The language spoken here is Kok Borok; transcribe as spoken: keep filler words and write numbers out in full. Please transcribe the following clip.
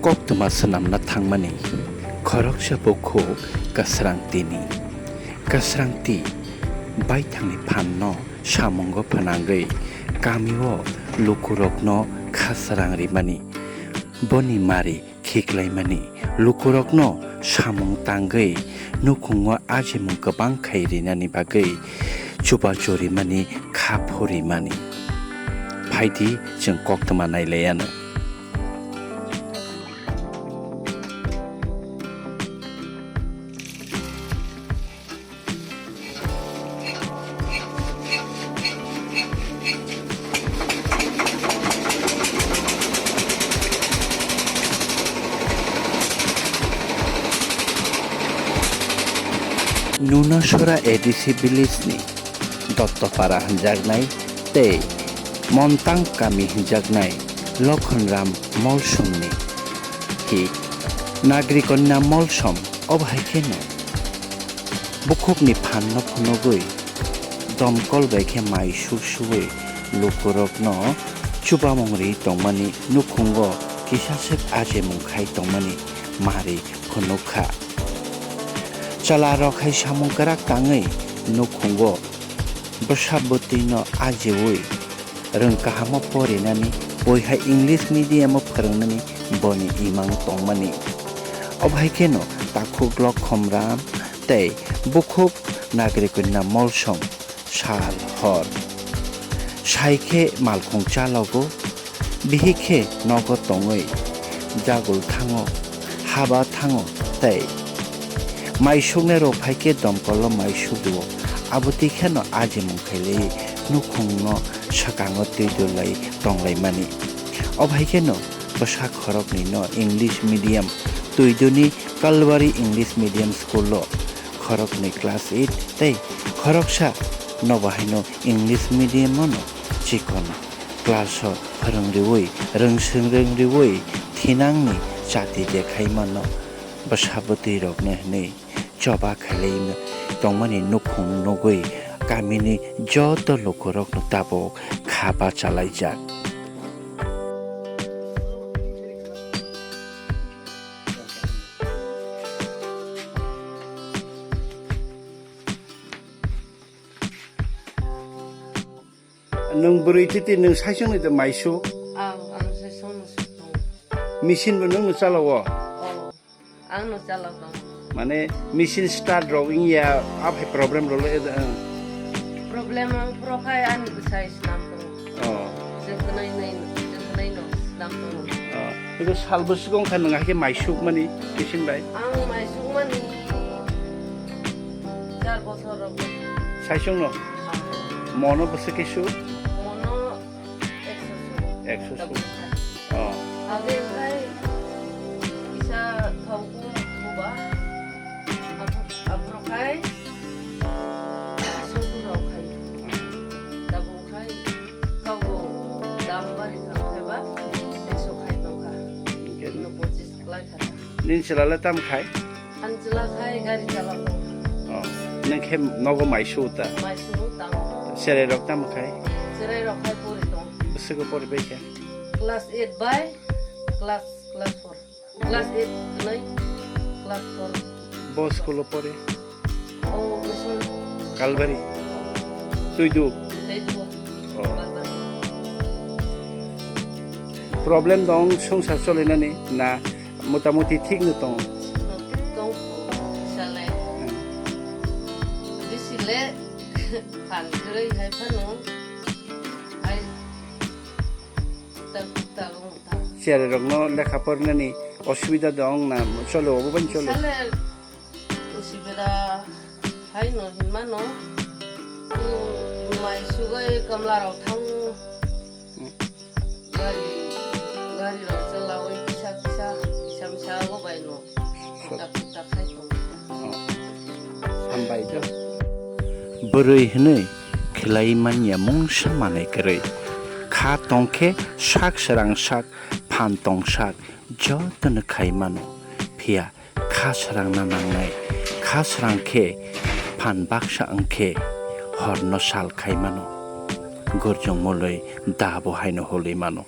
Koktwma swnamna thangmani khoroksa bukhuk Kwsrang T ni. Kwsrang T baithangni phanno samungo phnangwi kamio lukurokno khasarang rimani, boni mari khiklaimani, lukurokno samung tangwi nukhungo ajimung kwbang khai rinani bagwi chubachu rimani, kha phurimani. Phaidi chwng koktwma nailaianw. Nunasora A D C village ni Dottopara hwnjaknai tei Montang kami hwnjaknai Lokhonram Molsomni hi Nagrikanya Molsom. Obo hai kheno bukhukni phanno phunugwi domkol bai khe mai suk suwi lukurokno chubamung ri tongmani, nukhungo kisaswk ajimung khai tongmani mari phunuk kha. Chwla rok hai samung kwrak tangwi nukhungo bwsa bwtwino ajiwi rwng kahamo porinani, bui hai English medium o phwrwngnani boni imang tongmani. Obo hai kheno takhuk Lokhonram tei bukhuk Nagrikanya Molsom sal hor sai khe malkhung chalogo, bihik khe nogo tongwi jagul thango, haba thango tei mai suknai rok phai khe domkolo mai suk rwo. Abo twi kheno ajimung khailai nukhungno swkango twi dulai tonglaimani. Obo hai kheno bwsa khoroknwi no English medium Twiduni Kalbari English Medium School o khoroknwi class eight tei khoroksa nobo haino English medium o no chikon class o phwrwng riwi, rwngswng rwng riwi thinangni chati de khai mano bwsa bwtwi rokno hinwi choba khailai tongmani nukhung nugwi kamini joto lukurokno tabuk kha bachalaijak. Nwng bwrwi titi nwng saichung ni de maisu? Ang, ang saichung no suk tongo. Machine bo nwng no chalao? Oh, ang no chalao tongo. Mane machine start rok wngya, aphai problem rok le, eh. Problem ang phoro khai ani bwsai swnam tongo. Oh. Jwng kwnai nai, jwng kwnai no swnam tongo. Oh. Ego sal bwswk wngkha nwng ahike mai suk mani machine bai? Ang mai suk mani char bosor rok. Saichung no? Ah. Mono bwswk ke su? Mono ekso su. Ekso su. Tabuk khai. Oh. Age khai kisa thau kum buba. Abo, abo khai sotu rok khai. Tabuk khai kau dam bari khai ba ekso khai tong kha. Okay. No pochis klai kha. Nin chwla le tam khai? Ang chwla khai gari chalao. Oh, nwng khe nogo mai su ta? Mai su tamo. Cherai rok tamo khai? Cherai rok khai pori tong. Bwswk pori bai khe? Class eight bai class, class four. Class eight nai class four. Bo school o pori? Oh, mission. Kalbari? Tuidu? Tuidu. Oh. Kalbari. Problem dong songsar cholinani na? Motamuti thik no tongo. Tong salai. Hmm. Bisi le phan kwrwi hai phano hai tak tak wng tha. Cherai rokno lekha pornani osubida dong na chole, obo bai chole? Sale osubida hai no hinmano. Hmm, mai sugai kamla rok thang. Hmm. Gari, gari rok chalawi kisa kisa, kisa misa abo bai no kutak kutak khai tongo. Oh. Hambai do. Bwrwi hwnwi khwlai manya mungsa manwi kwrwi. Kha tong khe sak srang sak, phan tong sak, jotono khai mano. Phiya kha srangna nangnai. Kha srang khe phan baksa wng khe horno sal khai mano. Gurjong molwi da bo haino holwi mano.